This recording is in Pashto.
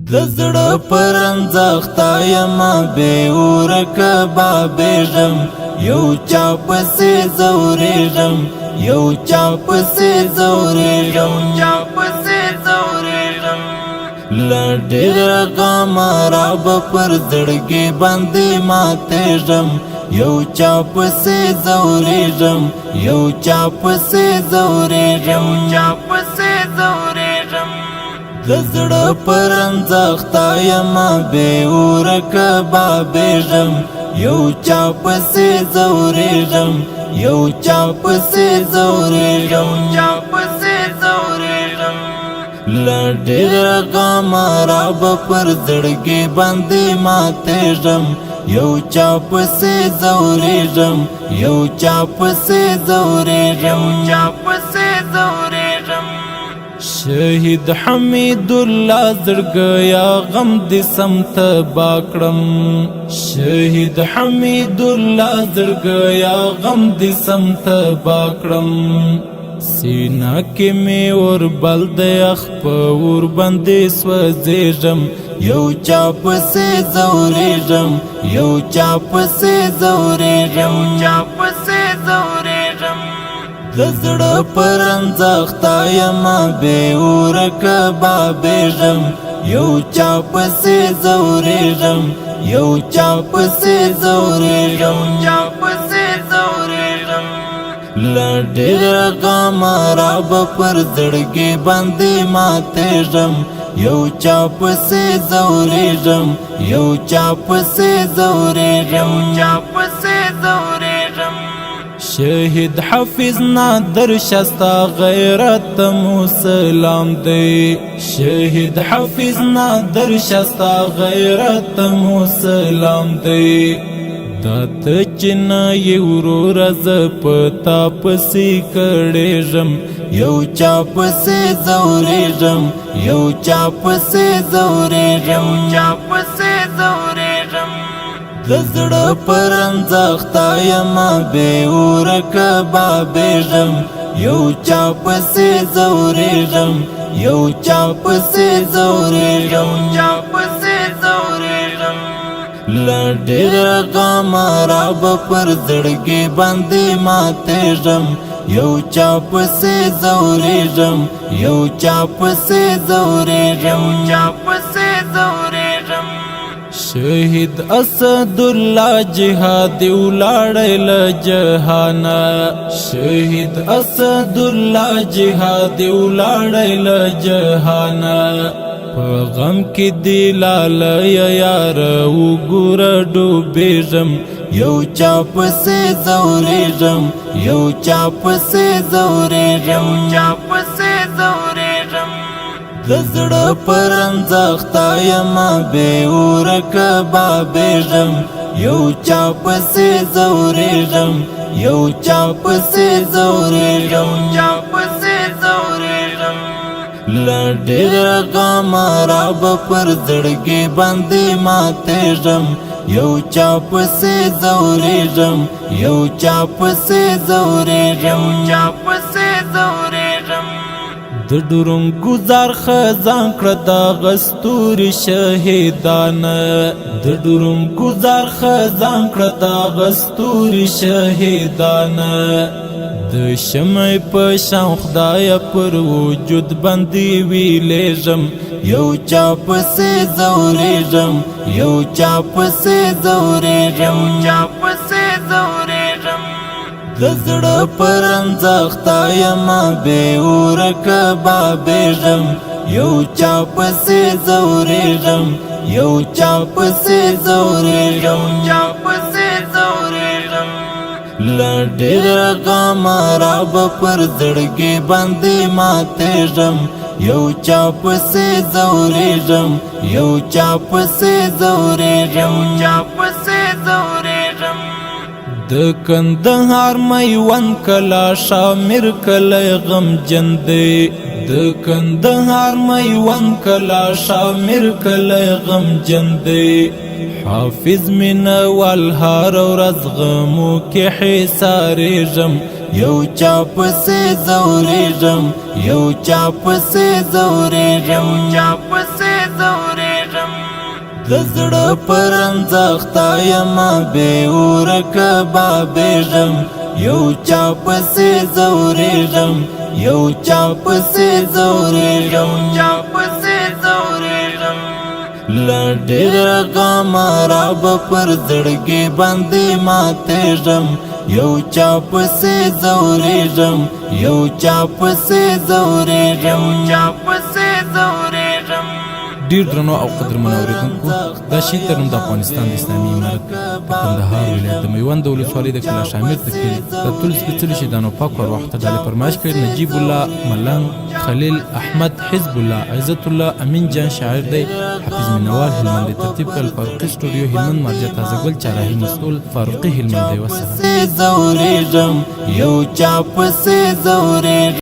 د زړه پر رنځختا یم بې اورکه بابېږم، یو چا پسې ځورېږم، یو چا پسې ځورېږم، چا پسې ځورېږم. له ډېره غمه را به پر زړګي باندې ماتېږم، یو چا پسې ځورېږم، یو چا پسې ځورېږم، چا پسې ځورېږم. د زړه پر رنځختا یم بې اورکه بابېږم، یو چا پسې ځورېږم، یو چا پسې ځورېږم، چا پسې ځورېږم. له ډېره غمه را به پر زړګي باندې ماتېږم، یو چا پسې ځورېږم، یو چا پسې ځورېږم، چا پسې ځورېږم. شهید حمید الله زړګیا غم دې سم تبا کړم، شهید حمید الله زړګیا غم دې سم تبا کړم. سینا کې می اور بل د اخ په اور باندې سوځېږم، یو چا پسې ځورېږم، یو چا پسې ځورېږم، چا پسې ځورېږم. د زړه پر رنځختا یم بې اورکه بابېږم، یو چا پسې ځورېږم، یو چا پسې ځورېږم، چا پسې ځورېږم. له ډېره غمه را به پر زړګي باندې ماتېږم، یو چا پسې ځورېږم، یو چا پسې ځورېږم، چا پسې ځورېږم. شهید حافظ نادر شستا غیرت مسلم دی، شهید حافظ نادر شستا غیرت مسلم دی. دا ته چې نه یې وروره زه په تا پسې کړېږم، یو چا پسې ځورېږم، یو چا پسې ځورېږم، چا پسې ځورېږم. د زړه پر رنځختا یم بې اورکه بابېږم، یو چا پسې ځورېږم، یو چا پسې ځورېږم، چا پسې ځورېږم. له ډېره غمه را به پر زړګي باندې ماتېږم، یو چا پسې ځورېږم، یو چا پسې ځورېږم، چا پسې ځورېږم. شهید اسد الله جهاد ولاړ له جهانا، شهید اسد الله جهاد ولاړ له جهانا. په غم کې دی لاله یار وګوره ډوبېږم، یو چا پسې ځورېږم، یو چا پسې ځورېږم، چا پسې ځورېږم. د زړه پر رنځختا یم بې اورکه بابېږم، یو چا پسې ځورېږم، یو چا پسې ځورېږم، چا پسې ځورېږم. له ډېره غمه را به پر زړګي باندې ماتېږم، یو چا پسې ځورېږم، یو چا پسې ځورېږم، چا پسې ځورېږم. د ډورم گزار خزان کړه دا غستوري شهیدان، د ډورم گزار خزان کړه دا غستوري شهیدان. د شمع په شان خدای پر وجود باندې ویلېږم، یو چا پسې ځورېږم، یو چا پسې ځورېږم، چا پسې ځورېږم. د زړه پر رنځختا یم بې اورکه بابېږم، یو چا پسې ځورېږم، یو چا پسې ځورېږم، چا پسې ځورېږم. له ډېره غمه را به پر زړګي باندې ماتېږم، یو چا پسې ځورېږم، یو چا پسې ځورېږم، چا پسې ځورېږم. د کندهار میوند کلا شامر کله غم جندې، د کندهار میوند کلا شامر کله غم جندې. حافظ مینه والهار ورځ غمو کې حصارېږم، یو چا پسې ځورېږم، یو چا پسې ځورېږم، چا پسې ځورېږم. د زړه پر رنځختا یمه بې اوره کبابېږم، یو چا پسې ځورېږم، یو چا پسې ځورېږم، چا پسې ځورېږم. له ډېره غمه رابه پر زړګي باندې ماتېږم، یو چا پسې ځورېږم، یو چا پسې ځورېږم، چا پسې ځورېږم. ډیر درنو او قدرمنو اوریدونکو، دا شي ترنم د افغانستان د اسلامي امارت د کندهار ولایت د میوند د ولسوالۍ د کلا شامیر د کلي د ټول سپېڅلي شهیدانو پاکو ارواحو ته ډالۍ فرمایش کړی نجیب الله ملنګ، خلیل احمد، حزب الله، عزت الله، امین جان شاعر دی، حافظ مینوال هلمند دی. ترتیب کړل فاروقي سټوډیو هلمند، مرجع تازه ګل چاراهي، مسؤل فاروقي هلمند دی. وسلام. ځورېږم، یو چا پسې ځورېږم.